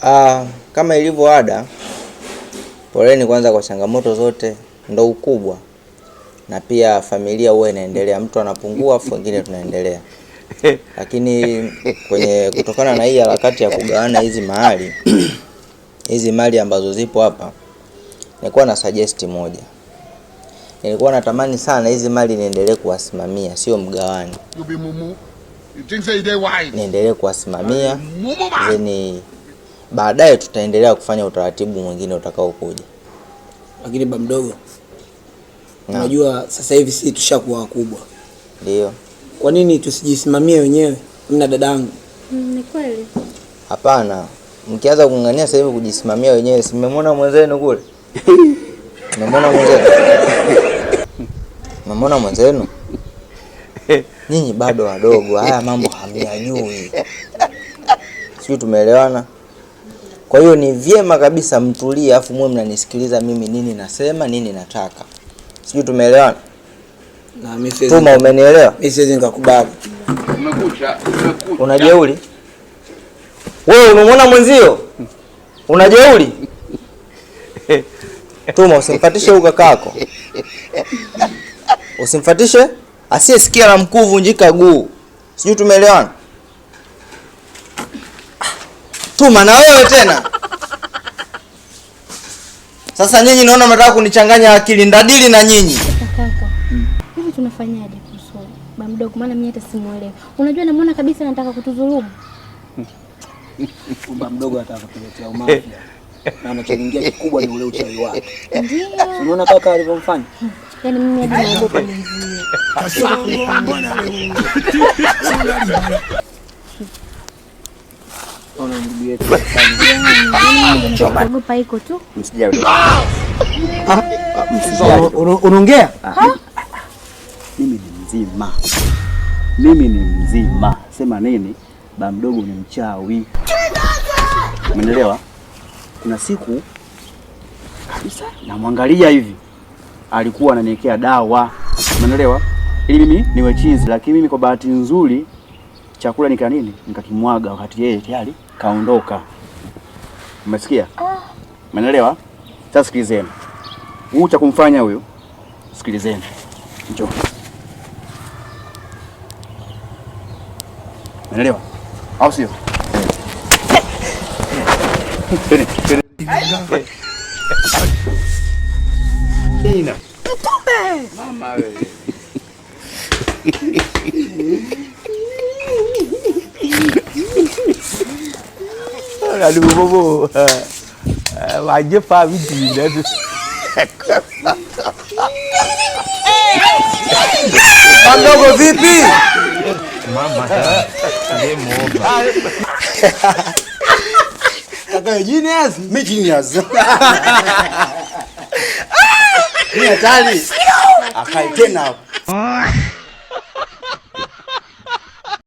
Ah, kama ilivyo ada, poleni kwanza kwa changamoto zote, ndo ukubwa. Na pia familia huwa inaendelea, mtu anapungua afu wengine tunaendelea. Lakini kwenye kutokana na hii harakati ya kugawana hizi mahali, hizi mali ambazo zipo hapa, nilikuwa na suggest moja. Nilikuwa natamani sana hizi mali niendelee kuwasimamia, sio mgawani. You be mumu. You think say they wise? Niendelee kuwasimamia Mumu man. Then baadaye tutaendelea kufanya utaratibu mwingine utakaokuja. Lakini ba mdogo, unajua sasa hivi sisi tushakuwa wakubwa. Ndio. Kwa nini tusijisimamie wenyewe? Mimi na dadangu. Ni kweli. Hapana, mkianza kung'ang'ania sasa hivi kujisimamia wenyewe, si mmemwona mwenzenu kule? Mmemwona mwenzenu? Mmemwona mwenzenu? Nyinyi bado wadogo, haya mambo hamyajui. Sijui tumeelewana? Kwa hiyo ni vyema kabisa mtulie, afu muwe mnanisikiliza mimi nini nasema, nini nataka. Sijui tumeelewana? Na mimi siwezi. Tuma, umenielewa? Mimi siwezi nikakubali. Umekucha, umekucha. Una jeuri? Wewe umemwona mwenzio? Una jeuri? Tuma, usimfatishe huyu kakako. Usimfatishe asiyesikia la mkuu vunjika guu. Sijui tumeelewana? Tuma na wewe tena. Sasa nyinyi naona mnataka kunichanganya akili, ndadili na nyinyi. Sasa kaka, hivi tunafanyaje kuhusu ba mdogo? Maana mimi hata simuelewi. Unajua namuona kabisa anataka kutudhulumu. Ba mdogo anataka kutuletea umafia. Na anachoingia kikubwa ni ule uchawi wake. Ndio. Unaona kaka alivyomfanya? Yaani mimi hadi naogopa mwenzie. Ona ndugu yetu. Naogopa iko tu. Msijali. Unaongea? Mimi ni mzima. Mimi ni mzima. Sema nini? Ba mdogo ni mchawi. Umeelewa? Kuna siku kabisa namwangalia hivi, alikuwa ananiwekea dawa. Umeelewa? Ili mimi niwe chizi, lakini mimi kwa bahati nzuri chakula nika nini? Nikakimwaga wakati yeye tayari kaondoka. Umesikia? Umeelewa? Sasa sikilizeni. Huu cha kumfanya huyu, sikilizeni. Njoo. Umeelewa? Au sio? Twende, twende. Mama wewe. Adubobo. Waje fa widi na. Mdogo vipi? Mama, game over. Kaka genius. Mimi genius. Ni hatari. Akae tena hapo.